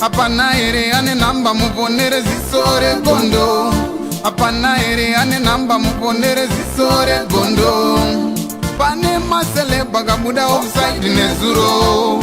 Hapana here ane nhamba muponere ziso regondo? Hapana here ane nhamba muponere ziso regondo? Pane maceleb akabuda offside nezuro.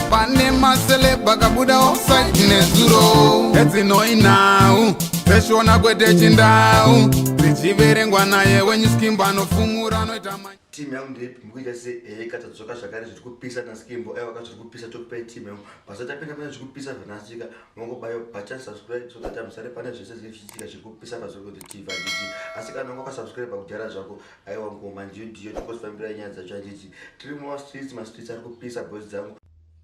Pane maceleb akabuda offside nezuro. Edzinoi nhau dzeshona kwete chindau dzichiverengwa naye wenyu skimbo anofumura anoita Team yangu ndeipi mukuita se eheka tadzoka zvakare zviri kupisa naskimbo aiwa ka zviri kupisa tokupai team yangu pasati tapinda pane zviri kupisa zvanasika mongobaya button subscribe so that musare pane zvese zviri zvichiitika zviri kupisa pazviri tv handiti asi kana wanga wakasubscribe kudhara zvako aiwa ngoma ndiyo ndiyo tikosifambira nyaya dzacho handiti tiri mumastreets mastreets ari kupisa boys dzangu.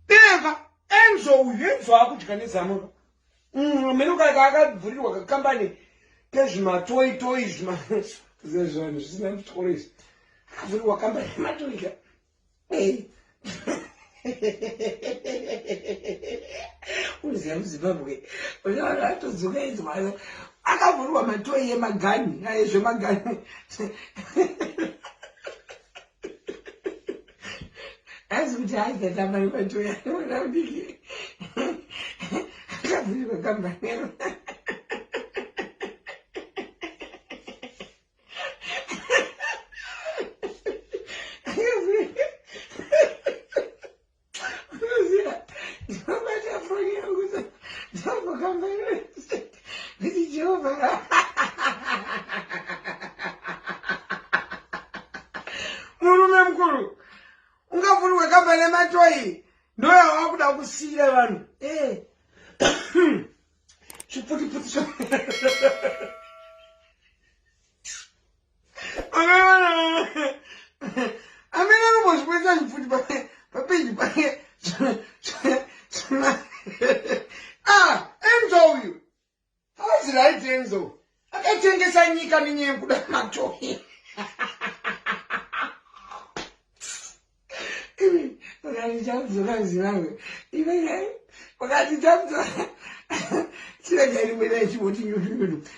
Eva Enzo uyu Enzo akudya nezano mene kaika akavhurirwa kakambani kezvimatoyi toyi zvima zvezvanhu zvisina chikoro izvi akavhurirwa kambani yematoyi ka unoziva muzimbabwe atodzoka edzwa akavhurirwa matoyi emagani ezvemagani Asi kuti haizatamba nematoyi anoona mudiki akavhurirwa kambani. Ndinobata foni yangu ndambokamba nditi Jehovha murume mukuru ungavhurwe kamba nematoyi ndoyawakuda kusiira vanhu eh. Zviputiputi amene anombozviburitsa zvipfuti papeji pake. Ah, Enzo uyu haazi right. Enzo akatengesa nyika nenyaya yekuda matoyi. Wakati chamudzoka Zimbabwe, wakati chamudzoka chiregai chimoti nyutu nyutu.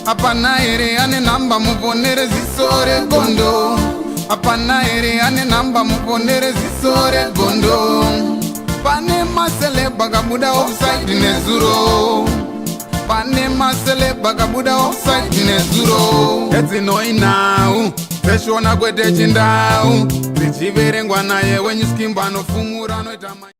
Hapana here ane nhamba muponere ziso regondo? Hapana here ane nhamba muponere ziso regondo? Pane maceleb akabuda offside nezuro. Pane maceleb akabuda offside nezuro. Edzinoi nhau dzeshona kwete chindau dzichiverengwa naye wenyu skimbo anofumura anoita.